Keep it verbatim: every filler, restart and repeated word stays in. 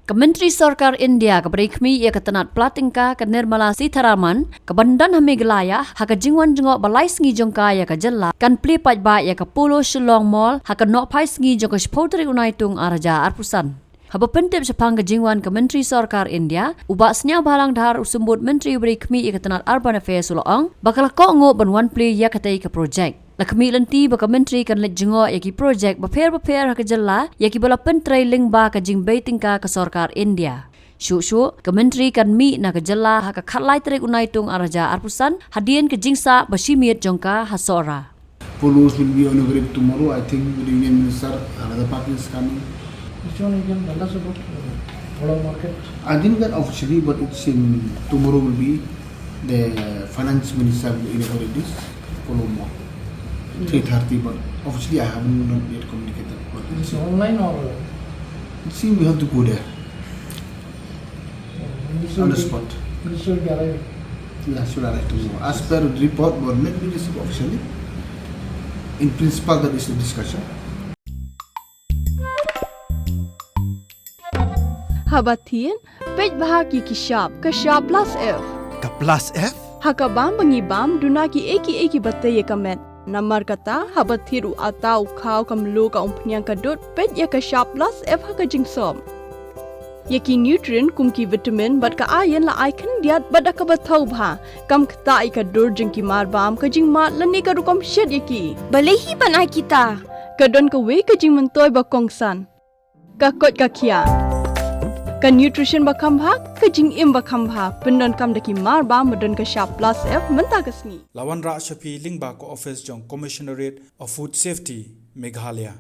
Ka Myntri Sorkar India kaba dei khmih ïa ka tnat pla tyngka ka Nirmala Sitharaman, kaban don ha Meghalaya ha ka jingwan jngoh ba lai sngi jong ka ïa ka jylla, kan plie paidbah ïa ka Polo Shillong Mall ha ka nohphai sngi jong ka shiphew tarik u Naitung ar hajar arphew san. Haba pyntip shaphang ka jingwan ka Myntri Sorkar India, u Bah Sniawbhalang Dhar, u Symbud Myntri uba dei khmih ïa ka tnat Urban Affairs, u la ong ba ka la kohnguh ban wan plie ïa katei ka projek. La khmih lynti ba ka Myntri kan leit jngoh ïa ki projek bapher bapher ha ka jylla, ïa kiba la pyntrei lyngba ka jingbei tyngka ka Sorkar India. Shuh shuh, ka Myntri kan mih na ka jylla ha ka khatlai tarik u Naitung ar hajar arphew san, hadien ka jingsah ba shimiet jong ka ha Sohra. Polos will be inaugurated tomorrow. I think the Union Minister, another party is coming. Which one you can tell us about, uh, Polo Market? I didn't get officially, but it's in tomorrow will be the Finance Minister will inaugurate this Polo Mall, three thirty. But officially, I haven't not yet communicated. But it's online or? See, we have to go there on the spot. This will be arriving. Yeah, should arrive tomorrow. As per the report, but let me receive officially. In principle, that is the discussion. Haba thied, peit bha ki ki shap, ka shap Plus F. Ka Plus F? Ha ka bam ba ngi bam, duna ki ei ki ei kiba tei ïa ka met. Namar kata, haba thied u atta, u khaw, ka mluh, ka umphniang, ka dud, peit ïa ka shap Plus F ha ka jingsop. Ïa ki nutrient kum ki vitamin bad ka iron la ai khyndiat bad da kaba thaw bha. Kam ktah ïa ka dur jong ki mar bam, ka jingmad lane ka rukom shet ïa ki. Balei hi ban ai kita? Ka don kawei ka jingmyntoi ba kongsan. Ka koit ka khiah. Ka nutrition ba kham bha, ka jingim ba kham bha. Pyndonkam da ki mar bam ba don ka shap Plus F mynta ka sngi. La wanrah sha phi lyngba ka office jong Commissionerate of Food Safety, Meghalaya.